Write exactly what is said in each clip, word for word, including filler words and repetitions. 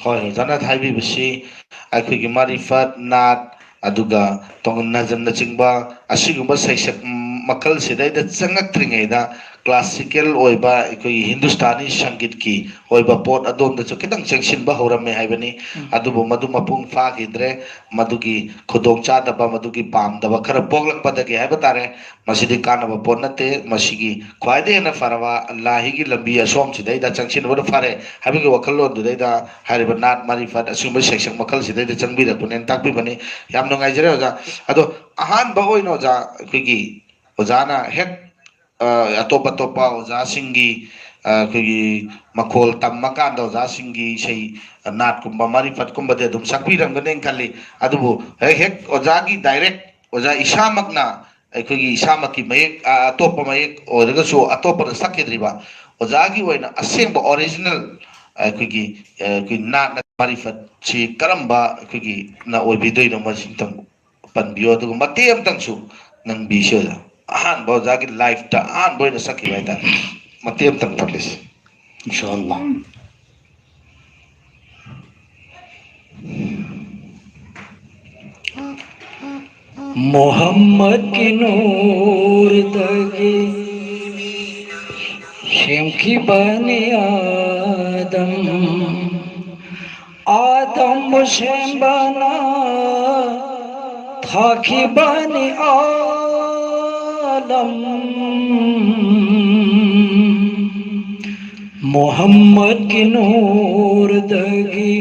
ꯍꯣꯏ, ꯑꯣꯖꯥꯅ ꯍꯥꯏꯕꯤꯕꯁꯤ ꯑꯩꯈꯣꯏꯒꯤ ꯃꯥꯔꯤꯐꯠ, ꯅꯥꯠ, ꯑꯗꯨꯒ ꯇꯣꯉꯥꯟ ꯅꯖꯝꯅꯆꯤꯡꯕ ꯑꯁꯤꯒꯨꯝꯕ ꯁꯩꯁꯛ ꯃꯈꯜꯁꯤꯗꯩꯗ ꯆꯪꯉꯛꯇ꯭ꯔꯤꯉꯩꯗ classical ꯑꯣꯏꯕ ꯑꯩꯈꯣꯏꯒꯤ ꯍꯤꯟꯗꯨꯁꯇꯥꯅꯤ ꯁꯪꯒꯤꯠꯀꯤ ꯑꯣꯏꯕ ꯄꯣꯠ ꯑꯗꯣꯝꯗꯁꯨ ꯈꯤꯇꯪ ꯆꯪꯁꯤꯟꯕ ꯍꯧꯔꯝꯃꯦ ꯍꯥꯏꯕꯅꯤ꯫ ꯎꯝ꯫ ꯑꯗꯨꯕꯨ ꯃꯗꯨ ꯃꯄꯨꯡ ꯐꯥꯈꯤꯗ꯭ꯔꯦ꯫ ꯃꯗꯨꯒꯤ ꯈꯨꯗꯣꯡꯆꯥꯗꯕ, ꯃꯗꯨꯒꯤ ꯄꯥꯝꯗꯕ ꯈꯔ ꯄꯣꯛꯂꯛꯄꯗꯒꯤ ꯍꯥꯏꯕ ꯇꯥꯔꯦ꯫ ꯃꯁꯤꯗꯤ ꯀꯥꯟꯅꯕ ꯄꯣꯠ ꯅꯠꯇꯦ꯫ ꯃꯁꯤꯒꯤ ꯈ꯭ꯋꯥꯏꯗꯒꯤ ꯍꯦꯟꯅ ꯐꯔꯕ ꯂꯥꯍꯤꯒꯤ ꯂꯝꯕꯤ ꯑꯁꯣꯝꯁꯤꯗꯩꯗ ꯆꯪꯁꯤꯟꯕꯅ ꯐꯔꯦ ꯍꯥꯏꯕꯒꯤ ꯋꯥꯈꯜꯂꯣꯟꯗꯨꯗꯩꯗ ꯍꯥꯏꯔꯤꯕ ꯅꯥꯠ ꯃꯥꯔꯤꯐꯠ ꯑꯁꯤꯒꯨꯝꯕ ꯁꯩꯁꯛ ꯃꯈꯜꯁꯤꯗꯩꯗ ꯆꯪꯕꯤꯔꯛꯄꯅꯦꯅ ꯇꯥꯛꯄꯤꯕꯅꯤ꯫ ꯌꯥꯝ ꯅꯨꯡꯉꯥꯏꯖꯔꯦ ꯑꯣꯖꯥ꯫ ꯑꯗꯣ ꯑꯍꯥꯟꯕ ꯑꯣꯏꯅ ꯑꯣꯖꯥ, ꯑꯩꯈꯣꯏꯒꯤ ꯑꯣꯖꯥꯅ ꯍꯦꯛ, ꯑ, ꯑꯇꯣꯞ ꯑꯇꯣꯞꯄ ꯑꯣꯖꯥꯁꯤꯡꯒꯤ, ꯑ, ꯑꯩꯈꯣꯏꯒꯤ ꯃꯈꯣꯜ ꯇꯝꯃꯀꯥꯟꯗ ꯑꯣꯖꯥꯁꯤꯡꯒꯤ ꯏꯁꯩ, ꯑ, ꯅꯥꯠꯀꯨꯝꯕ ꯃꯥꯔꯤꯐꯠꯀꯨꯝꯕꯗꯤ ꯑꯗꯨꯝ ꯁꯛꯄꯤꯔꯝꯒꯅꯦꯅ ꯈꯜꯂꯤ꯫ ꯑꯗꯨꯕꯨ ꯍꯦꯛ ꯍꯦꯛ ꯑꯣꯖꯥꯒꯤ direct, ꯑꯣꯖꯥ ꯏꯁꯥꯃꯛꯅ ꯑꯩꯈꯣꯏꯒꯤ ꯏꯁꯥꯃꯛꯀꯤ ꯃꯌꯦꯛ, ꯑ, ꯑꯇꯣꯞꯄ ꯃꯌꯦꯛ ꯑꯣꯏꯔꯒꯁꯨ ꯑꯇꯣꯞꯄꯅ ꯁꯛꯈꯤꯗ꯭ꯔꯤꯕ, ꯑꯣꯖꯥꯒꯤ ꯑꯣꯏꯅ ꯑꯁꯦꯡꯕ original ꯑꯩꯈꯣꯏꯒꯤ, ꯑ, ꯑꯩꯈꯣꯏ ꯅꯥꯠꯅ ꯃꯥꯔꯤꯐꯠꯁꯤ ꯀꯔꯝꯕ ꯑꯩꯈꯣꯏꯒꯤ ꯅ ꯑꯣꯏꯕꯤꯗꯣꯏꯅꯣ, ꯃꯁꯤꯝꯇꯪ ꯄꯟꯕꯤꯌꯨ, ꯑꯗꯨꯒ ꯃꯇꯦꯛ ꯑꯃꯇꯪꯁꯨ ꯅꯪꯕꯤꯁꯤ ꯑꯣꯖꯥ꯫ ꯑꯍꯥꯟꯕ ꯑꯣꯖꯥꯒꯤ life ꯇ ꯑꯍꯥꯟꯕ ꯑꯣꯏꯅ ꯁꯛꯈꯤꯕ ꯍꯥꯏꯇꯥꯔꯦ꯫ ꯃꯇꯦꯛ ꯑꯃꯇꯪ ꯄꯜꯂꯤꯁꯤ꯫ ꯏꯟꯁꯥ ꯑꯜꯂꯥ꯫ ꯃꯨꯍꯝꯃꯗꯀꯤ ꯅꯨꯔꯗꯒꯤ ꯁꯦꯝꯈꯤꯕꯅꯤ ꯑꯥꯗꯝ꯫ ꯑꯥꯗꯝꯕꯨ ꯁꯦꯝꯕꯅ ꯊꯥꯈꯤꯕꯅꯤ ꯑꯥꯂꯝ꯫ ꯃꯨꯍꯝꯃꯗꯀꯤ ꯅꯨꯔꯗꯒꯤ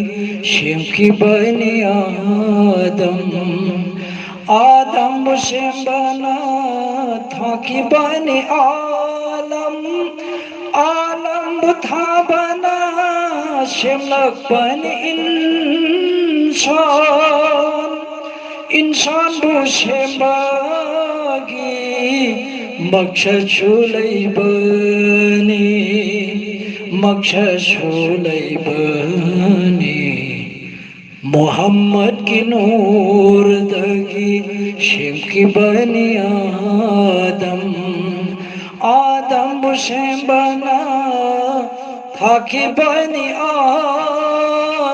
ꯁꯦꯝꯈꯤꯕꯅꯤ ꯑꯥꯗꯝ꯫ ꯑꯥꯗꯝꯕꯨ ꯁꯦꯝꯕꯅ ꯊꯥꯈꯤꯕꯅꯤ ꯑꯥꯂꯝ꯫ ꯑꯥꯂꯝꯕꯨ ꯊꯥꯕꯅ ꯁꯦꯝꯂꯛꯄꯅꯤ ꯏꯟꯁꯥꯟ꯫ ꯏꯟꯁꯥꯟꯕꯨ ꯁꯦꯝꯕꯒꯤ ꯃꯛꯁꯠꯁꯨ ꯂꯩꯕꯅꯤ, ꯃꯛꯁꯠꯁꯨ ꯂꯩꯕꯅꯤ꯫ ꯃꯨꯍꯝꯃꯗꯀꯤ ꯅꯨꯔꯗꯒꯤ ꯁꯦꯝꯈꯤꯕꯅꯤ ꯑꯥꯗꯝ꯫ ꯑꯥꯗꯝꯕꯨ ꯁꯦꯝꯕꯅ ꯊꯥꯈꯤꯕꯅꯤ ꯑꯥ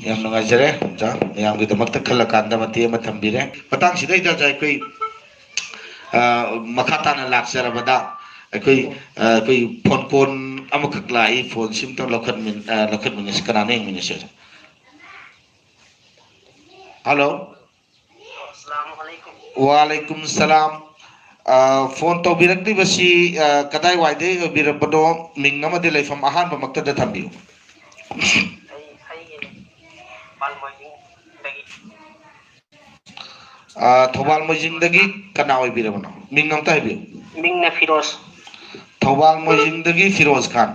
ꯌꯥꯝ ꯅꯨꯡꯉꯥꯏꯖꯔꯦ ꯑꯣꯖꯥ, ꯃꯌꯥꯝꯒꯤꯗꯃꯛꯇ ꯈꯜꯂꯀꯥꯟꯗ ꯃꯇꯦꯛ ꯑꯃ ꯊꯝꯕꯤꯔꯦ꯫ ꯃꯇꯥꯡꯁꯤꯗꯩꯗ ꯑꯣꯖꯥ ꯑꯩꯈꯣꯏ, ꯑ, ꯃꯈꯥ ꯇꯥꯅ ꯂꯥꯛꯆꯔꯕꯗ ꯑꯩꯈꯣꯏ, ꯑ, ꯑꯩꯈꯣꯏ ꯐꯣꯟ ꯀꯣꯜ ꯑꯃꯈꯛ ꯂꯥꯛꯏ꯫ ꯐꯣꯟꯁꯤ ꯑꯝꯇꯪ ꯂꯧꯈꯠꯃꯤꯟ-, ꯑ, ꯂꯧꯈꯠꯃꯤꯟꯅꯁꯤ꯫ ꯀꯅꯥꯅꯣ ꯌꯦꯡꯃꯤꯟꯅꯁꯤ ꯑꯣꯖꯥ꯫ ꯍꯜꯂꯣ꯫ ꯑꯁꯂꯥꯃꯨ ꯑꯂꯩꯀꯨꯝ꯫ ꯋꯥꯂꯩꯀꯨꯝ ꯁꯂꯥꯝ꯫ ꯑ, ꯐꯣꯟ ꯇꯧꯕꯤꯔꯛꯂꯤꯕꯁꯤ, ꯑ, ꯀꯗꯥꯏꯋꯥꯏꯗꯒꯤ ꯑꯣꯏꯕꯤꯔꯕꯅꯣ? ꯃꯤꯡ ꯑꯃꯗꯤ ꯂꯩꯐꯝ ꯑꯍꯥꯟꯕꯃꯛꯇꯗ ꯊꯝꯕꯤꯌꯨ꯫ ꯑꯩ, ꯑꯩꯒꯤꯅꯤ꯫ ꯊꯧꯕꯥꯜ ꯃꯣꯏꯖꯤꯡꯗꯒꯤ꯫ ꯑ, ꯊꯧꯕꯥꯜ ꯃꯣꯏꯖꯤꯡꯗꯒꯤ ꯀꯅꯥ ꯑꯣꯏꯕꯤꯔꯕꯅꯣ? ꯃꯤꯡ ꯑꯝꯇ ꯍꯥꯏꯕꯤꯌꯨ꯫ ꯃꯤꯡꯅ ꯐꯤꯔꯣꯖ꯫ ꯊꯧꯕꯥꯜ ꯃꯣꯏꯖꯤꯡꯗꯒꯤ ꯐꯤꯔꯣꯖ ꯈꯥꯟ꯫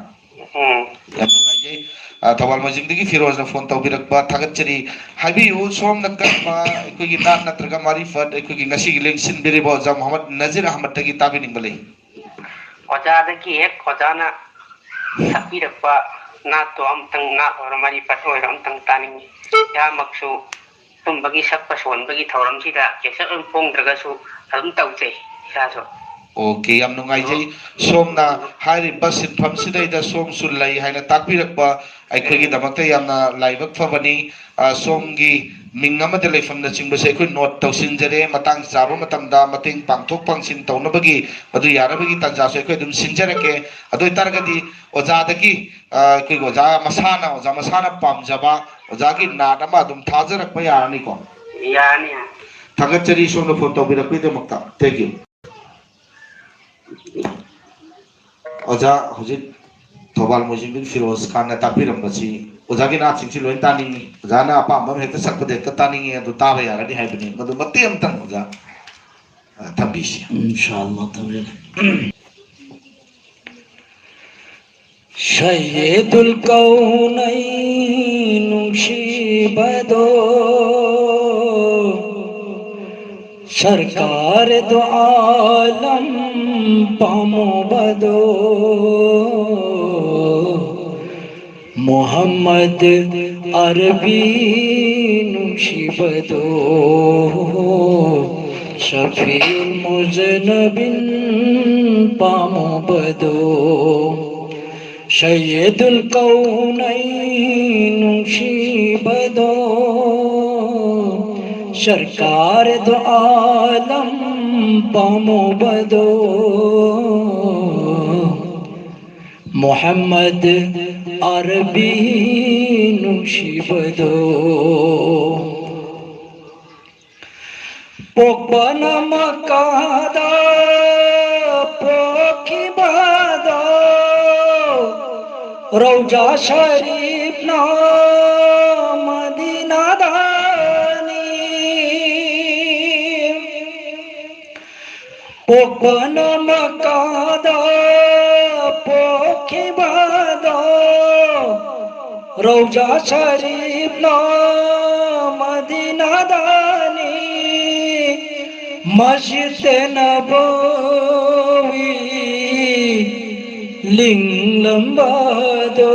ꯎꯝ꯫ ꯌꯥꯝ ꯅꯨꯡꯉꯥꯏꯖꯩ꯫ ꯑ, ꯊꯧꯕꯥꯜ ꯃꯣꯏꯖꯤꯡꯗꯒꯤ ꯐꯤꯔꯣꯖꯅ ꯐꯣꯟ ꯇꯧꯕꯤꯔꯛꯄ, ꯊꯥꯒꯠꯆꯔꯤ꯫ ꯍꯥꯏꯕꯤꯌꯨ, ꯁꯣꯝꯅ ꯀꯔꯝꯕ ꯑꯩꯈꯣꯏꯒꯤ ꯅꯥꯠ ꯅꯠꯇ꯭ꯔꯒ ꯃꯥꯔꯤꯐꯠ ꯑꯩꯈꯣꯏꯒꯤ ꯉꯁꯤꯒꯤ ꯂꯦꯡꯁꯤꯟꯕꯤꯔꯤꯕ ꯑꯣꯖꯥ ꯃꯨꯍꯝꯃꯗ ꯅꯖꯤꯔ ꯑꯍꯃꯗꯇꯒꯤ ꯇꯥꯕꯤꯅꯤꯡꯕ ꯂꯩ? ꯑꯣꯖꯥꯗꯒꯤ ꯍꯦꯛ ꯑꯣꯖꯥꯅ ꯁꯛꯄꯤꯔꯛꯄ ꯅꯥꯠꯇꯣ ꯑꯃꯇꯪ, ꯅꯥꯠ ꯑꯣꯏꯔꯣ ꯃꯥꯔꯤꯐꯠ ꯑꯣꯏꯔꯣ ꯑꯃꯇꯪ ꯇꯥꯅꯤꯡꯉꯤ꯫ ꯏꯁꯥꯃꯛꯁꯨ ꯁꯨꯝꯕꯒꯤ ꯁꯛꯄ ꯁꯣꯟꯕꯒꯤ ꯊꯧꯔꯝꯁꯤꯗ ꯀꯩꯁꯨ ꯑꯗꯨꯝ ꯐꯣꯡꯗ꯭ꯔꯒꯁꯨ ꯑꯗꯨꯝ ꯇꯧꯖꯩ ꯏꯁꯥꯁꯨ꯫ ꯑꯣꯀꯦ, ꯌꯥꯝ ꯅꯨꯡꯉꯥꯏꯖꯩ꯫ ꯁꯣꯝꯅ ꯍꯥꯏꯔꯤꯕ ꯁꯤꯟꯐꯝꯁꯤꯗꯩꯗ ꯁꯣꯝꯁꯨ ꯂꯩ ꯍꯥꯏꯅ ꯇꯥꯛꯄꯤꯔꯛꯄ ꯑꯩꯈꯣꯏꯒꯤꯗꯃꯛꯇ ꯌꯥꯝꯅ ꯂꯥꯏꯕꯛ ꯐꯕꯅꯤ꯫ ꯑ, ꯁꯣꯝꯒꯤ ꯃꯤꯡ ꯑꯃꯗꯤ ꯂꯩꯐꯝꯅꯆꯤꯡꯕꯁꯦ ꯑꯩꯈꯣꯏ ꯅꯣꯠ ꯇꯧꯁꯤꯟꯖꯔꯦ꯫ ꯃꯇꯥꯡ ꯆꯥꯕ ꯃꯇꯝꯗ ꯃꯇꯦꯡ ꯄꯥꯡꯊꯣꯛ ꯄꯥꯡꯁꯤꯟ ꯇꯧꯅꯕꯒꯤ, ꯃꯗꯨ ꯌꯥꯅꯕꯒꯤ ꯇꯥꯟꯖꯥꯁꯨ ꯑꯩꯈꯣꯏ ꯑꯗꯨꯝ ꯁꯤꯟꯖꯔꯛꯀꯦ꯫ ꯑꯗꯨ ꯑꯣꯏꯇꯥꯔꯒꯗꯤ ꯑꯣꯖꯥꯗꯒꯤ, ꯑ, ꯑꯩꯈꯣꯏꯒꯤ ꯑꯣꯖꯥ ꯃꯁꯥꯅ, ꯑꯣꯖꯥ ꯃꯁꯥꯅ ꯄꯥꯝꯖꯕ ꯑꯣꯖꯥꯒꯤ ꯅꯥꯠ ꯑꯃ ꯑꯗꯨꯝ ꯊꯥꯖꯔꯛꯄ ꯌꯥꯔꯅꯤꯀꯣ? ꯌꯥꯅꯤ, ꯌꯥꯅꯤ꯫ ꯊꯥꯒꯠꯆꯔꯤ ꯁꯣꯝꯅ ꯐꯣꯟ ꯇꯧꯕꯤꯔꯛꯄꯒꯤꯗꯃꯛꯇ꯫ Thank you꯫ ꯑꯣꯖꯥ, ꯍꯧꯖꯤꯛ ꯊꯧꯕꯥꯜ ꯃꯣꯏꯖꯤꯡꯗꯒꯤ ꯐꯤꯔꯣꯖ ꯈꯥꯟꯅ ꯇꯥꯛꯄꯤꯔꯝꯕꯁꯤ ꯑꯣꯖꯥꯒꯤ ꯅꯥꯠꯁꯤꯡꯁꯤ ꯂꯣꯏ ꯇꯥꯅꯤꯡꯉꯤ, ꯑꯣꯖꯥꯅ ꯑꯄꯥꯝꯕ ꯑꯃ ꯍꯦꯛꯇ ꯁꯛꯄꯗ ꯍꯦꯛꯇ ꯇꯥꯅꯤꯡꯉꯤ, ꯑꯗꯨ ꯇꯥꯕ ꯌꯥꯔꯅꯤ ꯍꯥꯏꯕꯅꯤ꯫ ꯃꯗꯨ ꯃꯇꯦꯛ ꯑꯃꯇꯪ ꯑꯣꯖꯥ, ꯑ, ꯊꯝꯕꯤꯁꯤ꯫ ꯏꯟꯁꯥ ꯑꯜꯂꯥꯍ ꯊꯝꯖꯒꯦ꯫ ꯁꯩꯌꯤꯗꯨꯜ ꯀꯧꯅꯩꯟ ꯅꯨꯡꯁꯤꯕꯗꯣ, ꯁꯔꯀꯥꯔ ꯗꯣ ꯑꯥꯂꯝ ꯄꯥꯝꯃꯨꯕꯗꯣ, ꯃꯨꯍꯝꯃꯗ ꯑꯔꯕꯤ ꯅꯨꯡꯁꯤꯕꯗꯣ, ꯁꯐꯤꯎꯜ ꯃꯨꯖꯅꯕꯤꯟ ꯄꯥꯝꯃꯨꯕꯗꯣ꯫ ꯁꯩꯌꯤꯗꯨꯜ ꯀꯧꯅꯩ ꯅꯨꯡꯁꯤꯕꯗꯣ, ꯁꯔꯀꯥꯔ ꯗꯣ ꯑꯥꯂꯝ ꯄꯥꯝꯃꯨꯕꯗꯣ, ꯃꯨꯍꯝꯃꯗ ꯑꯔꯕꯤ ꯅꯨꯡꯁꯤꯕꯗꯣ꯫ ꯄꯣꯛꯄꯅ ꯃꯛꯀꯥꯗ ꯄꯣꯛꯈꯤꯕꯗꯣ, ꯔꯧꯖꯥ ꯁꯔꯤꯐꯅ ꯃꯗꯤꯅꯥꯗꯅꯤ꯫ ꯄꯣꯛꯄꯅ ꯃꯛꯀꯥꯗ ꯄꯣꯛꯈꯤꯕꯗꯣ, ꯔꯧꯖꯥ ꯁꯔꯤꯐꯅ ꯃꯗꯤꯅꯥꯗꯅꯤ꯫ ꯃꯁꯖꯤꯗ ꯅꯕꯋꯤ ꯂꯤꯡꯂꯝꯕꯗꯣ,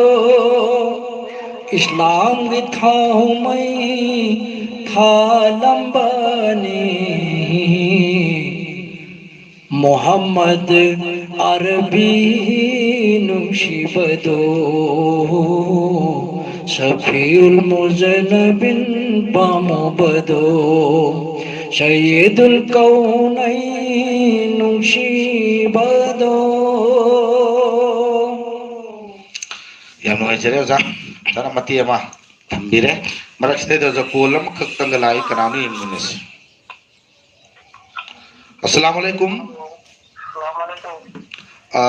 ꯏꯁꯂꯥꯝꯒꯤ ꯊꯥꯎꯃꯩ ꯊꯥꯂꯝꯕꯅꯤ꯫ ꯃꯨꯍꯝꯃꯗ ꯑꯔꯕꯤ ꯅꯨꯡꯁꯤꯕꯗꯣ, ꯁꯐꯤꯎꯜ ꯃꯨꯖꯅꯕꯤꯟ ꯄꯥꯝꯃꯨꯕꯗꯣ, ꯁꯩꯌꯤꯗꯨꯜ ꯀꯧꯅꯩ ꯅꯨꯡꯁꯤꯕꯗꯣ꯫ ꯌꯥꯝ ꯅꯨꯡꯉꯥꯏꯖꯔꯦ ꯑꯣꯖꯥ꯫ ꯑꯣꯖꯥꯅ ꯃꯇꯦꯛ ꯑꯃ ꯊꯝꯕꯤꯔꯦ꯫ ꯃꯔꯛꯁꯤꯗꯩꯗ ꯑꯣꯖꯥ ꯀꯣꯜ ꯑꯃꯈꯛꯇꯪꯒ ꯂꯥꯛꯏ, ꯀꯅꯥꯅꯣ ꯌꯦꯡꯃꯤꯟꯅꯁꯤ꯫ ꯑꯁꯂꯥꯃꯨ ꯑꯂꯩꯀꯨꯝ꯫ ꯑ,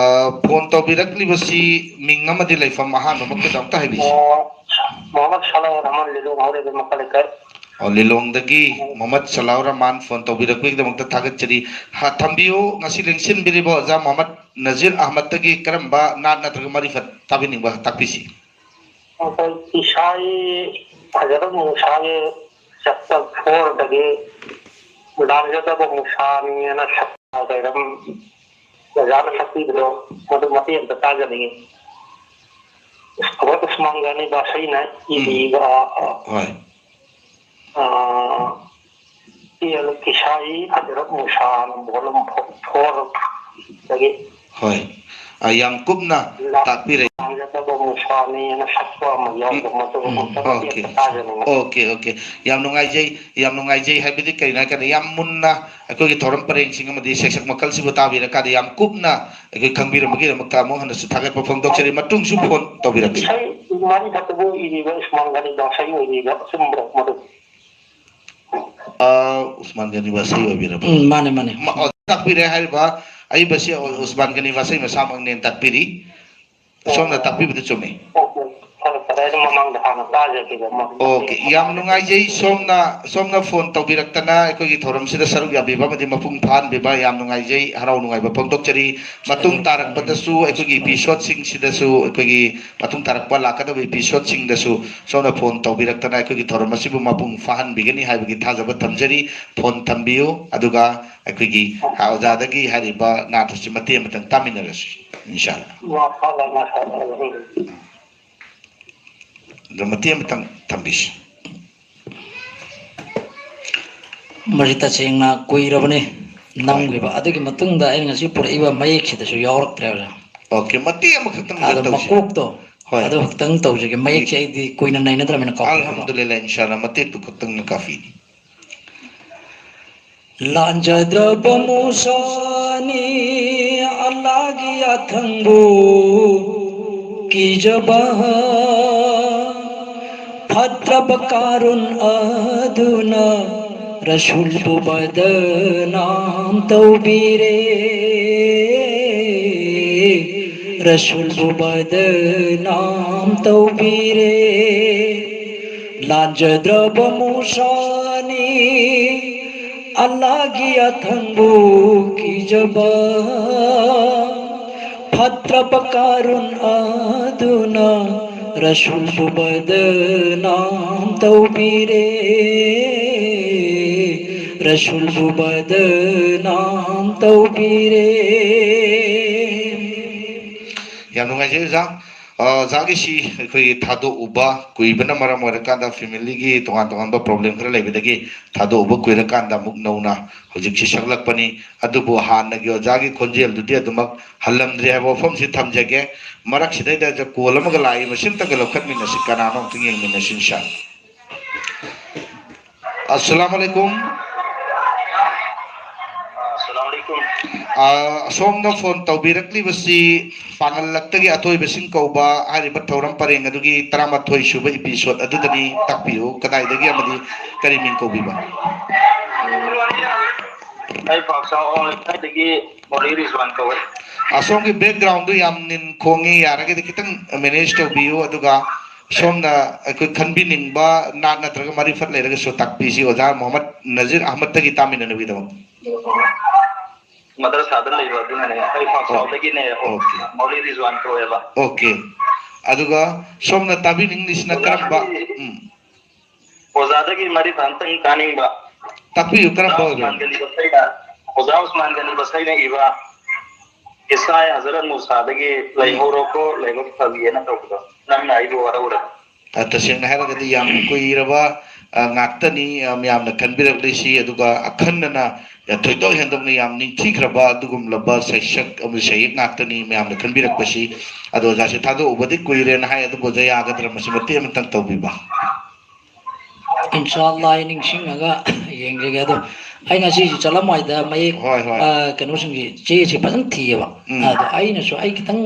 ꯐꯣꯟ ꯇꯧꯕꯤꯔꯛꯂꯤꯕꯁꯤ ꯃꯤꯡ ꯑꯃꯗꯤ ꯂꯩꯐꯝ ꯑꯍꯥꯟꯕꯃꯛꯇꯗ ꯑꯝꯇ ꯍꯥꯏꯕꯤꯁꯤ꯫ ꯑꯣ, ꯃꯣꯍꯝꯃꯗ ꯁꯂꯥꯎ ꯔꯍꯃꯥꯟ, ꯂꯤꯂꯣꯡ ꯍꯥꯎꯔꯩ ꯃꯈꯥ ꯂꯩꯀꯥꯏ꯫ ꯑꯣ, ꯂꯤꯂꯣꯡꯗꯒꯤ ꯃꯣꯍꯝꯃꯗ ꯁꯂꯥꯎ ꯔꯍꯃꯥꯟ ꯐꯣꯟ ꯇꯧꯕꯤꯔꯛꯄꯒꯤꯗꯃꯛꯇ ꯊꯥꯒꯠꯆꯔꯤ꯫ ꯍꯥ, ꯊꯝꯕꯤꯌꯨ, ꯉꯁꯤ ꯂꯦꯡꯁꯤꯟꯕꯤꯔꯤꯕ ꯑꯣꯖꯥ ꯃꯣꯍꯝꯃꯗ ꯅꯖꯤꯔ ꯑꯍꯃꯗꯇꯒꯤ ꯀꯔꯝꯕ ꯅꯥꯠ ꯅꯠꯇ꯭ꯔꯒ ꯃꯔꯤꯐꯠ ꯇꯥꯕꯤꯅꯤꯡꯕ ꯇꯥꯛꯄꯤꯁꯤ꯫ ꯑꯩꯈꯣꯏ ꯏꯁꯥꯒꯤ ꯐꯖꯔꯕ ꯃꯨꯁꯥꯒꯤ ꯆꯦꯞꯇꯔ ꯐꯣꯔꯗꯒꯤ ꯂꯥꯟꯖꯗꯕ ꯃꯨꯁꯥꯅꯤꯅ ꯁꯛꯄ ꯀꯩꯔꯝ ꯑꯣꯖꯥꯅ ꯁꯛꯄꯤꯕꯗꯣ, ꯃꯗꯨ ꯃꯇꯦꯛ ꯑꯝꯇ ꯇꯥꯖꯅꯤꯡꯉꯤ꯫ ꯑꯁ, ꯈꯨꯕꯠ ꯎꯁꯃꯥꯟ ꯒꯅꯤ ꯕꯥꯁꯩꯅ ꯏꯕꯤꯕ, ꯍꯣꯏ꯫ ꯑ, ꯄꯤ ꯑꯦꯜ ꯀꯤꯁꯥꯏ ꯍꯖꯔꯠ ꯃꯨꯁꯥꯅ ꯚꯣꯂꯨꯝ ꯐꯣꯔꯗꯒꯤ꯫ ꯍꯣꯏ꯫ ꯑ, ꯌꯥꯝ ꯀꯨꯞꯅ ꯇꯥꯛꯄꯤꯔꯦ꯫ ꯂꯥꯡꯖꯗꯕ ꯃꯨꯁꯥꯅꯤꯅ ꯁꯛꯄ ꯑꯃ ꯌꯥꯎꯕ, ꯎꯝ, ꯃꯗꯨ ꯎꯝ, ꯑꯃꯨꯛꯇꯪ ꯑꯣꯀꯦ꯫ ꯇꯦꯞꯇ ꯇꯥꯖꯅꯤꯡꯉꯤ꯫ Okay, okay. ꯌꯥꯝ ꯅꯨꯡꯉꯥꯏꯖꯩ, ꯌꯥꯝ ꯅꯨꯡꯉꯥꯏꯖꯩ꯫ ꯍꯥꯏꯕꯗꯤ ꯀꯩꯅꯣ ꯍꯥꯏꯔꯀꯥꯟꯗ ꯌꯥꯝ ꯃꯨꯟꯅ ꯑꯩꯈꯣꯏꯒꯤ ꯊꯧꯔꯝ ꯄꯔꯦꯡꯁꯤꯡ ꯑꯃꯗꯤ ꯁꯩꯁꯛ ꯃꯈꯜꯁꯤꯕꯨ ꯇꯥꯕꯤꯔꯀꯥꯟꯗ ꯌꯥꯝ ꯀꯨꯞꯅ ꯑꯩꯈꯣꯏ ꯈꯪꯕꯤꯔꯝꯕꯒꯤꯗꯃꯛꯇ ꯑꯃꯨꯛ ꯍꯟꯅꯁꯨ ꯊꯥꯒꯠꯄ ꯐꯣꯡꯗꯣꯛꯆꯔꯤ꯫ ꯃꯇꯨꯡꯁꯨ ꯐꯣꯟ ꯇꯧꯕꯤꯔꯛꯁꯤ꯫ ꯏꯁꯩ ꯃꯔꯤꯈꯛꯇꯕꯨ ꯏꯔꯤꯕ ꯎꯁꯃꯥꯟ ꯒꯅꯤ ꯗꯥꯁꯩ ꯑꯣꯏꯔꯤꯕ, ꯑꯆꯨꯝꯕ꯭ꯔꯣ ꯃꯗꯨ? ꯑ, ꯎꯁꯃꯥꯟ ꯒꯅꯤ ꯋꯥꯁꯩ ꯑꯣꯏꯕꯤꯔꯕ꯭ꯔꯥ? ꯎꯝ, ꯃꯥꯅꯦ, ꯃꯥꯅꯦ꯫ ꯃ-, ꯑꯣ, ꯇꯥꯛꯄꯤꯔꯦ ꯍꯥꯏꯔꯤꯕ ꯑꯏꯕꯁꯤ ꯎꯁꯃꯥꯟ ꯒꯅꯤ ꯋꯥꯁꯩ ꯃꯁꯥꯃꯛꯅꯦꯅ ꯇꯥꯛꯄꯤꯔꯤ꯫ ꯁꯣꯝꯅ ꯇꯥꯛꯄꯤꯕꯗꯨ ꯆꯨꯝꯃꯤ꯫ ꯑꯣꯀꯦ꯫ ꯐꯔꯦ, ꯐꯔꯦ꯫ ꯑꯗꯨ ꯃꯃꯥꯡꯗ ꯍꯥꯟꯅ ꯇꯥꯖꯈꯤꯕ ꯃ-, ꯑꯣꯀꯦ꯫ ꯌꯥꯝ ꯅꯨꯡꯉꯥꯏꯖꯩ꯫ ꯁꯣꯝꯅ, ꯁꯣꯝꯅ ꯐꯣꯟ ꯇꯧꯕꯤꯔꯛꯇꯅ ꯑꯩꯈꯣꯏꯒꯤ ꯊꯧꯔꯝꯁꯤꯗ ꯁꯔꯨꯛ ꯌꯥꯕꯤꯕ ꯑꯃꯗꯤ ꯃꯄꯨꯡ ꯐꯥꯍꯟꯕꯤꯕ ꯌꯥꯝ ꯅꯨꯡꯉꯥꯏꯖꯩ, ꯍꯔꯥꯎ ꯅꯨꯡꯉꯥꯏꯕ ꯐꯣꯡꯗꯣꯛꯆꯔꯤ꯫ ꯃꯇꯨꯡ ꯇꯥꯔꯛꯄꯗꯁꯨ ꯑꯩꯈꯣꯏꯒꯤ ꯏꯄꯤꯁꯣꯠꯁꯤꯡꯁꯤꯗꯁꯨ, ꯑꯩꯈꯣꯏꯒꯤ ꯃꯇꯨꯡ ꯇꯥꯔꯛꯄ ꯂꯥꯛꯀꯗꯕ ꯏꯄꯤꯁꯣꯠꯁꯤꯡꯗꯁꯨ ꯁꯣꯝꯅ ꯐꯣꯟ ꯇꯧꯕꯤꯔꯛꯇꯅ ꯑꯩꯈꯣꯏꯒꯤ ꯊꯧꯔꯝ ꯑꯁꯤꯕꯨ ꯃꯄꯨꯡ ꯐꯥꯍꯟꯕꯤꯒꯅꯤ ꯍꯥꯏꯕꯒꯤ ꯊꯥꯖꯕ ꯊꯝꯖꯔꯤ꯫ ꯐꯣꯟ ꯊꯝꯕꯤꯌꯨ, ꯑꯗꯨꯒ ꯑꯩꯈꯣꯏꯒꯤ ꯑꯣꯖꯥꯗꯒꯤ ꯍꯥꯏꯔꯤꯕ ꯅꯥꯠ ꯑꯁꯤ ꯃꯇꯦꯛ ꯑꯃꯇꯪ ꯇꯥꯃꯤꯟꯅꯔꯁꯤ꯫ ꯏꯟꯁꯥ ꯑꯜꯂꯥ꯫ ꯃꯥꯁꯥ ꯑꯜꯂꯥ, ꯃꯥꯁꯥ ꯑꯜꯂꯥ꯫ ꯑꯗꯣ ꯃꯇꯦꯛ ꯑꯃꯇꯪ ꯊꯝꯕꯤꯁꯤ꯫ ꯃꯁꯤ ꯇꯁꯦꯡꯅ ꯀꯨꯏꯔꯕꯅꯤ ꯍꯣꯏ꯫ ꯅꯝꯈꯤꯕ꯫ ꯑꯗꯨꯒꯤ ꯃꯇꯨꯡꯗ ꯑꯩꯅ ꯉꯁꯤ ꯄꯨꯔꯛꯏꯕ ꯃꯌꯦꯛꯁꯤꯗꯁꯨ ꯌꯥꯎꯔꯛꯇ꯭ꯔꯦꯕ꯫ ꯑꯣꯀꯦ, ꯃꯇꯦꯛ ꯑꯃꯈꯛꯇꯪ ꯑꯗꯣ ꯇꯧꯁꯤ꯫ ꯃꯀꯣꯛꯇꯣ, ꯍꯣꯏ꯫ ꯑꯗꯨ ꯈꯛꯇꯪ ꯇꯧꯖꯒꯦ꯫ ꯃꯌꯦꯛꯁꯦ ꯑꯩꯗꯤ ꯀꯨꯏꯅ ꯅꯩꯅꯗ꯭ꯔꯕꯅꯤꯅ ꯀꯥꯎꯊꯣꯛꯈ꯭ꯔꯦꯕ꯫ ꯑꯜꯍꯝꯗꯨꯂꯤꯜꯂꯥꯍ, ꯏꯟꯁꯥ ꯑꯜꯂꯥꯍ, ꯃꯇꯦꯛꯇꯨ ꯈꯛꯇꯪ ꯀꯥꯐꯤꯅꯤ꯫ ꯂꯥꯟꯖꯗ꯭ꯔꯕ ꯃꯨꯁꯥꯅꯤ ꯑꯜꯂꯥꯒꯤ ꯌꯥꯊꯪꯕꯨ ꯀꯤꯖꯕ, ꯐꯠꯇ꯭ꯔꯕ ꯀꯥꯔꯨꯟ ꯑꯗꯨꯅ ꯔꯁꯨꯜꯕꯨ ꯕꯗꯅꯥꯝ ꯇꯧꯕꯤꯔꯦ, ꯔꯁꯨꯜꯕꯨ ꯕꯗꯅꯥꯝ ꯇꯧꯕꯤꯔꯦ꯫ ꯂꯥꯟꯖꯗ꯭ꯔꯕ ꯃꯨꯁꯥꯅꯤ ꯑꯜꯂꯥꯒꯤ ꯌꯥꯊꯪꯕꯨ ꯀꯤꯖꯕ, ꯐꯠꯇ꯭ꯔꯕ ꯀꯥꯔꯨꯟ ꯑꯗꯨꯅ ꯔꯁꯨꯜꯕꯨ ꯕꯗꯅꯥꯝ ꯇꯧꯕꯤꯔꯦ, ꯔꯁꯨꯜꯕꯨ ꯕꯗꯅꯥꯝ ꯇꯧꯕꯤꯔꯦ꯫ ꯌꯥꯝ ꯅꯨꯡꯉꯥꯏꯖꯩ ꯑꯣꯖꯥ꯫ ꯑꯣꯖꯥꯒꯤꯁꯤ ꯑꯩꯈꯣꯏꯒꯤ ꯊꯥꯗꯣꯛꯎꯕ ꯀꯨꯏꯕꯅ ꯃꯔꯝ ꯑꯣꯏꯔꯀꯥꯟꯗ, ꯐꯦꯃꯤꯂꯤꯒꯤ ꯇꯣꯉꯥꯟ ꯇꯣꯉꯥꯟꯕ ꯄ꯭ꯔꯣꯕ꯭ꯂꯦꯝ ꯈꯔ ꯂꯩꯕꯗꯒꯤ ꯊꯥꯗꯣꯛꯎꯕ ꯀꯨꯏꯔꯀꯥꯟꯗ ꯑꯃꯨꯛ ꯅꯧꯅ ꯍꯧꯖꯤꯛꯁꯤ ꯁꯛꯂꯛꯄꯅꯤ꯫ ꯑꯗꯨꯕꯨ ꯍꯥꯟꯅꯒꯤ ꯑꯣꯖꯥꯒꯤ ꯈꯣꯟꯖꯦꯜꯗꯨꯗꯤ ꯑꯗꯨꯃꯛ ꯍꯜꯂꯝꯗ꯭ꯔꯤ ꯍꯥꯏꯕ ꯋꯥꯐꯝꯁꯤ ꯊꯝꯖꯒꯦ꯫ ꯃꯔꯛꯁꯤꯗꯩꯗ ꯀꯣꯜ ꯑꯃꯒ ꯂꯥꯛꯏ, ꯃꯁꯤ ꯑꯝꯇꯒ ꯂꯧꯈꯠꯃꯤꯟꯅꯁꯤ, ꯀꯅꯥꯅꯣ ꯑꯝꯇ ꯌꯦꯡꯃꯤꯟꯅꯁꯤ ꯏꯟꯁꯥ꯫ ꯑꯁꯂꯥꯝ ꯑꯂꯩꯀꯨꯝ꯫ ꯑꯁꯂꯥꯝ ꯑꯂꯩꯀꯨꯝ꯫ ꯑ, ꯑꯁꯣꯝꯅ ꯐꯣꯟ ꯇꯧꯕꯤꯔꯛꯂꯤꯕꯁꯤ ꯄꯥꯡꯒꯜꯂꯛꯇꯒꯤ ꯑꯊꯣꯏꯕꯁꯤꯡ ꯀꯧꯕ ꯍꯥꯏꯔꯤꯕ ꯊꯧꯔꯝ ꯄꯔꯦꯡ ꯑꯗꯨꯒꯤ ꯇꯔꯥꯃꯥꯊꯣꯏ ꯁꯨꯕ ꯏꯄꯤꯁꯣꯠ ꯑꯗꯨꯗꯅꯤ꯫ ꯇꯥꯛꯄꯤꯌꯨ, ꯀꯗꯥꯏꯗꯒꯤ ꯑꯃꯗꯤ ꯀꯔꯤ ꯃꯤꯡ ꯀꯧꯕꯤꯕ? ꯑꯩ ꯄꯥꯛꯆꯥꯎ ꯂꯩꯀꯥꯏꯗꯒꯤ ꯃꯣꯔꯤ ꯔꯤꯖꯋꯥꯟ ꯀꯧꯋꯦ꯫ ꯑꯁꯣꯝꯒꯤ ꯕꯦꯛꯒ꯭ꯔꯥꯎꯟꯗꯨ ꯌꯥꯝ ꯅꯤꯟ ꯈꯣꯡꯉꯤ, ꯌꯥꯔꯒꯗꯤ ꯈꯤꯇꯪ ꯃꯦꯅꯦꯖ ꯇꯧꯕꯤꯌꯨ꯫ ꯑꯗꯨꯒ ꯁꯣꯝꯅ ꯑꯩꯈꯣꯏ ꯈꯟꯕꯤꯅꯤꯡꯕ ꯅꯥꯠ ꯅꯠꯇ꯭ꯔꯒ ꯃꯔꯤꯐꯠ ꯂꯩꯔꯒꯁꯨ ꯇꯥꯛꯄꯤꯁꯤ, ꯑꯣꯖꯥ ꯃꯣꯍꯝꯃꯗ ꯅꯖꯤꯔ ꯑꯍꯃꯗꯇꯒꯤ ꯇꯥꯃꯤꯟꯅꯅꯕꯒꯤꯗꯃꯛ꯫ ꯃꯗꯔꯁꯥꯗ ꯂꯩꯕ ꯑꯗꯨꯅꯅꯦ꯫ ꯑꯩ ꯄꯥꯛꯆꯥꯎꯗꯒꯤꯅꯦ꯫ ꯑꯣꯀꯦ꯫ ꯃꯣꯔꯤ ꯔꯤꯖꯋꯥꯟ ꯀꯧꯋꯦꯕ꯫ ꯑꯣꯀꯦ꯫ ꯑꯗꯨꯒ ꯁꯣꯝꯅ ꯇꯥꯕꯤꯅꯤꯡꯂꯤꯁꯤꯅ ꯀꯔꯝꯕ? ꯑꯣꯖꯥꯒꯤ ꯎꯝ꯫ ꯑꯣꯖꯥꯗꯒꯤ ꯃꯔꯤ ꯑꯝꯇꯪ ꯇꯥꯅꯤꯡꯕ꯫ ꯇꯥꯛꯄꯤꯌꯨ, ꯀꯔꯝꯕ ꯑꯣꯖꯥ ꯑꯣꯏꯕꯤꯔꯕ? ꯎꯁꯃꯥꯟ ꯒꯅꯤ ꯕꯁꯩꯅ, ꯑꯣꯖꯥ ꯎꯁꯃꯥꯟ ꯒꯅꯤ ꯕꯁꯩꯅ ꯏꯕ ꯏꯁꯥꯏ ꯍꯖꯔꯠ ꯃꯨꯁꯥꯗꯒꯤ ꯎꯝ꯫ "ꯂꯩꯍꯧꯔꯣꯀꯣ ꯂꯥꯏꯕꯛ ꯐꯕꯤꯑꯅ" ꯇꯧꯕꯗꯣ, ꯅꯪꯅ ꯑꯩꯕꯨ ꯋꯥꯔꯧꯔꯦ꯫ ꯑ, ꯇꯁꯦꯡꯅ ꯍꯥꯏꯔꯒꯗꯤ ꯌꯥꯝ ꯀꯨꯏꯔꯕ, ꯑ, ꯉꯥꯛꯇꯅꯤ, ꯑ, ꯃꯌꯥꯝꯅ ꯈꯟꯕꯤꯔꯛꯂꯤꯁꯤ꯫ ꯑꯗꯨꯒ ꯑꯈꯟꯅꯅ, ꯑ, ꯊꯣꯏꯗꯣꯛ ꯍꯦꯟꯗꯣꯛꯅ ꯌꯥꯝ ꯅꯤꯡꯊꯤꯈ꯭ꯔꯕ ꯑꯗꯨꯒꯨꯝꯂꯕ ꯁꯩꯁꯛ ꯑꯃꯗꯤ ꯁꯩꯌꯦꯛ ꯉꯥꯛꯇꯅꯤ ꯃꯌꯥꯝꯅ ꯈꯟꯕꯤꯔꯛꯄꯁꯤ꯫ ꯑꯗꯣ ꯑꯣꯖꯥꯁꯦ ꯊꯥꯗꯣꯛꯎꯕꯗꯤ ꯀꯨꯏꯔꯦꯅ ꯍꯥꯏ, ꯑꯗꯨꯕꯨ ꯑꯣꯖꯥ ꯌꯥꯒꯗ꯭ꯔꯥ ꯃꯁꯤ ꯃꯇꯦꯛ ꯑꯃꯇꯪ ꯇꯧꯕꯤꯕ? ꯏꯟꯁꯥ ꯑꯜꯂꯥ, ꯑꯩ ꯅꯤꯡꯁꯤꯡꯉꯒ ꯌꯦꯡꯖꯒꯦ꯫ ꯑꯗꯣ ꯑꯩ ꯉꯁꯤꯁꯨ ꯆꯠꯂꯝꯗꯥꯏꯗ ꯃꯌꯦꯛ, ꯍꯣꯏ, ꯍꯣꯏ꯫ ꯑ, ꯀꯩꯅꯣꯁꯤꯡꯒꯤ ꯆꯦꯁꯤ ꯐꯖꯅ ꯊꯤꯌꯦꯕ꯫ ꯎꯝ꯫ ꯑꯗꯣ ꯑꯩꯅꯁꯨ ꯑꯩ ꯈꯤꯇꯪ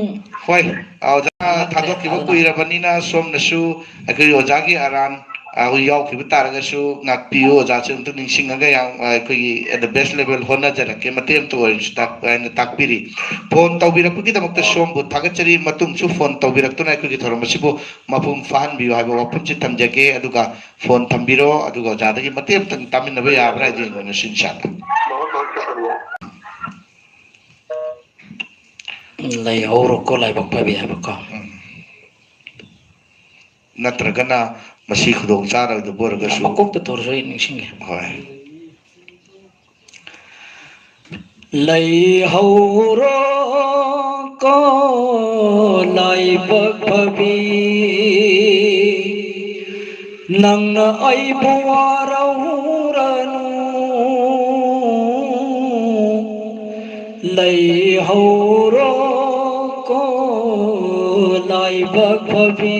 ꯍꯣꯏ, ꯑꯣꯖꯥ ꯅꯠꯇ꯭ꯔꯦ, ꯊꯥꯗꯣꯛꯈꯤꯕ ꯑꯗꯨꯅ ꯀꯨꯏꯔꯕꯅꯤꯅ ꯁꯣꯝꯅꯁꯨ ꯑꯩꯈꯣꯏꯒꯤ ꯑꯣꯖꯥꯒꯤ ꯑꯔꯥꯟ, ꯑ, ꯌꯥꯎꯈꯤꯕ ꯇꯥꯔꯒꯁꯨ ꯉꯥꯛꯄꯤꯌꯨ꯫ ꯑꯣꯖꯥꯁꯦ ꯑꯝꯇ ꯅꯤꯡꯁꯤꯡꯉꯒ ꯌꯥꯝ, ꯑ, ꯑꯩꯈꯣꯏꯒꯤ at the best level ꯍꯣꯠꯅꯖꯔꯛꯀꯦ, ꯃꯇꯦꯛ ꯑꯃꯇ ꯑꯣꯏꯔꯁꯨ ꯇꯥꯛ-, ꯍꯥꯏꯅ ꯇꯥꯛꯄꯤꯔꯤ꯫ ꯐꯣꯟ ꯇꯧꯕꯤꯔꯛꯄꯒꯤꯗꯃꯛꯇ ꯁꯣꯝꯕꯨ ꯊꯥꯒꯠꯆꯔꯤ꯫ ꯃꯇꯨꯡꯁꯨ ꯐꯣꯟ ꯇꯧꯕꯤꯔꯛꯇꯨꯅ ꯑꯩꯈꯣꯏꯒꯤ ꯊꯧꯔꯝ ꯑꯁꯤꯕꯨ ꯃꯄꯨꯡ ꯐꯥꯍꯟꯕꯤꯌꯨ ꯍꯥꯏꯕ ꯋꯥꯐꯝꯁꯤ ꯊꯝꯖꯒꯦ꯫ ꯑꯗꯨꯒ ꯐꯣꯟ ꯊꯝꯕꯤꯔꯣ, ꯑꯗꯨꯒ ꯑꯣꯖꯥꯗꯒꯤ ꯃꯇꯦꯛ ꯑꯃꯇꯪ ꯇꯥꯃꯤꯟꯅꯕ ꯌꯥꯕ꯭ꯔꯥ ꯍꯥꯏꯗꯨ ꯌꯦꯡꯃꯤꯟꯅꯁꯤ ꯏꯟꯁꯥ ꯑꯜꯂꯥ꯫ ꯂꯩꯍꯧꯔꯣꯀꯣ ꯂꯥꯏꯕꯛ ꯐꯕꯤ ꯍꯥꯏꯕꯀꯣ꯫ ꯎꯝ꯫ ꯅꯠꯇ꯭ꯔꯒꯅ ꯃꯁꯤ ꯈꯨꯗꯣꯡ ꯆꯥꯔꯣꯏꯗꯕ ꯑꯣꯏꯔꯒꯁꯨ ꯃꯀꯣꯛꯇ ꯇꯧꯔꯁꯨ ꯑꯩ ꯅꯤꯡꯁꯤꯡꯉꯦ꯫ ꯍꯣꯏ꯫ ꯂꯩꯍꯧꯔꯣꯀꯣ ꯂꯥꯏ ꯂꯥꯏꯕꯛ ꯐꯕꯤ, ꯅꯪꯅ ꯑꯩꯕꯨ ꯋꯥꯔꯧꯔꯅꯨ꯫ ꯂꯩꯍꯧꯔꯣ ꯀꯣ ꯂꯥꯏꯕꯛ ꯐꯕꯤ,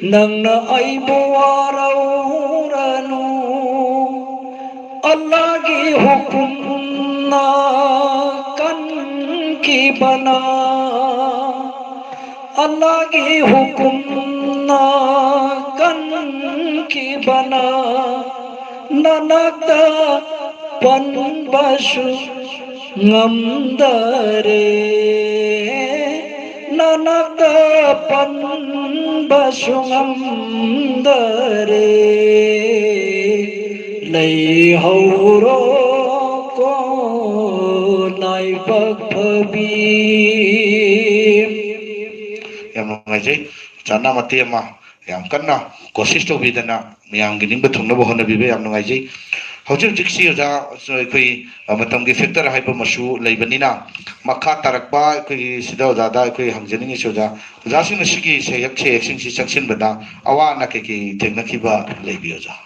ꯅꯪꯅ ꯑꯩꯕꯨ ꯋꯥꯔꯧꯔꯅꯨ꯫ ꯑꯜꯂꯥꯒꯤ ꯍꯨꯀꯨꯝꯅ ꯀꯟꯈꯤꯕꯅ, ꯑꯜꯂꯥꯒꯤ ꯍꯨꯀꯨꯝꯅ ꯀꯟꯈꯤꯕꯅ, ꯅꯅꯥꯛꯇ ꯄꯟꯕꯁꯨ ꯉꯝꯗꯔꯦ, ꯅꯅꯥꯛꯇ ꯄꯟꯕꯁꯨ ꯉꯝꯗꯔꯦ꯫ ꯂꯩꯍꯧꯔꯣ ꯀꯣ ꯂꯥꯏꯕꯛ ꯐꯕꯤ꯫ ꯌꯥꯝ ꯅꯨꯡꯉꯥꯏꯖꯩ꯫ ꯑꯣꯖꯥꯅ ꯃꯇꯦꯛ ꯑꯃ ꯌꯥꯝ ꯀꯟꯅ ꯀꯣꯁꯤꯁ ꯇꯧꯕꯤꯗꯅ ꯃꯌꯥꯝꯒꯤ ꯅꯤꯡꯕ ꯊꯨꯡꯅꯕ ꯍꯣꯠꯅꯕꯤꯕ ꯌꯥꯝ ꯅꯨꯡꯉꯥꯏꯖꯩ꯫ ꯍꯧꯖꯤꯛ ꯍꯧꯖꯤꯛꯁꯤ ꯑꯣꯖꯥ, ꯑꯩꯈꯣꯏ, ꯑ, ꯃꯇꯝꯒꯤ ꯐꯦꯛꯇꯔ ꯍꯥꯏꯕ ꯑꯃꯁꯨ ꯂꯩꯕꯅꯤꯅ, ꯃꯈꯥ ꯇꯥꯔꯛꯄ ꯑꯩꯈꯣꯏꯒꯤ ꯁꯤꯗ ꯑꯣꯖꯥꯗ ꯑꯩꯈꯣꯏ ꯍꯪꯖꯅꯤꯡꯉꯤꯁꯤ, ꯑꯣꯖꯥ, ꯑꯣꯖꯥꯁꯤꯡꯅ ꯁꯤꯒꯤ ꯁꯩꯍꯦꯛ ꯁꯩꯍꯦꯛꯁꯤꯡꯁꯤ ꯆꯪꯁꯤꯟꯕꯗ ꯑꯋꯥ ꯑꯅꯥ ꯀꯩꯀꯩ ꯊꯦꯡꯅꯈꯤꯕ ꯂꯩꯕꯤ, ꯑꯣꯖꯥ?